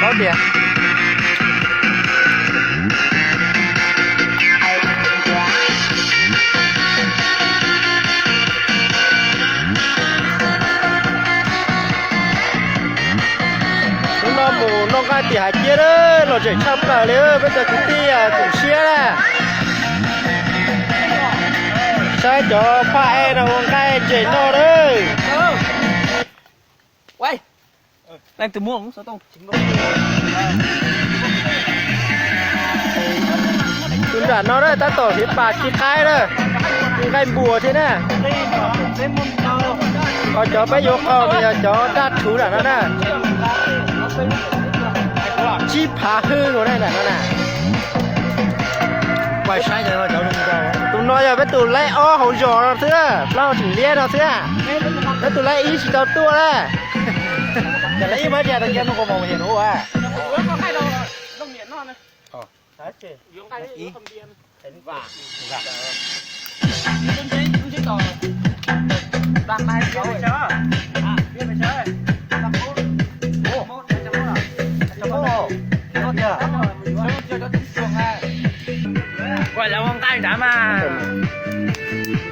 Tias hnub no mus noj nqaij tim hav ciab lawm, lom zem tshaj plaws li peb cov kwv tij, tu siab na. Saib cov phaj ej no ua nqaij ntses noj lawm. Tus nram no na tab tom siv pas ci qaib na, nqaij npuas thiab na. Ho cov peb yuav qaug mas yog cov daj rhuv nram no na. Tsib phav hwj nkaus na nram no na. Tus no yog peb tus laib ob hauv zos no xwb, plaub hau tseem liab no xwb. Peb tus laib ib tsis tau tuaj na.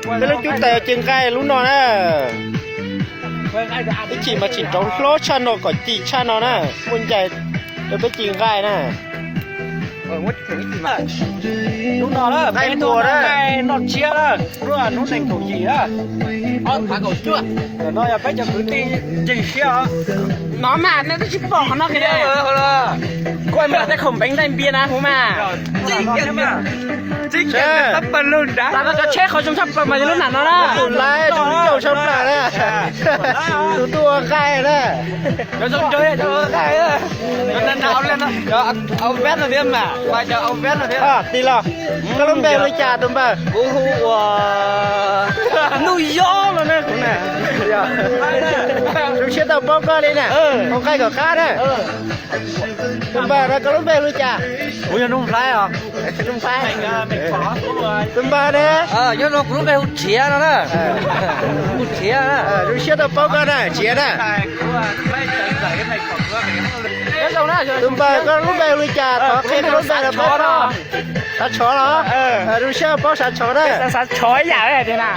Peb lub cub tais ci nqaij lub no na. Ib chim mas tseem rauv hlob tshaj no kom ci tshaj no na, muaj ncai rau peb ci nqaij na. Lub no nqaij npuas na, noj tshiab na, hnub nees nkaum yim na, ob phav kaum cuaj. Tam no yog peb cov kwv tij ncig siab os. No mas nej twb tsis pom qhov no kiag. Kuj mas tej khoom npeev nqaij npias na huv mas. Tab tom cov tsheb qhov zoo tshaj plaws mas yog lub nram no na. Tus laib zoo tshaj plaws na. Tus tuaj ua nqaij na. Au veb no thiab mas, au veb no thiab. Tis los, koj lub npe hu li cas tus npawg? Kuv hu ua Nuj Yob no na kuv na. Zoo siab tau paub koj li na, ua nqaij kom qab na. Tus npawg no koj lub npe hu li cas? Kuv yog Nuj Nplhaib os. Nuj Nplhaib. Tus npawg ne? Nyob no kuv lub npe hu Rhiav no na. Hu Rhiav na. Zoo siab tau paub koj na Rhiav na. Tus npawg koj lub npe hu li cas? Thov qhia koj lub npe los paub. Sav Tshov los? Zoo siab paub Sav Tshov na. Sav Tshov ib yam tiag na.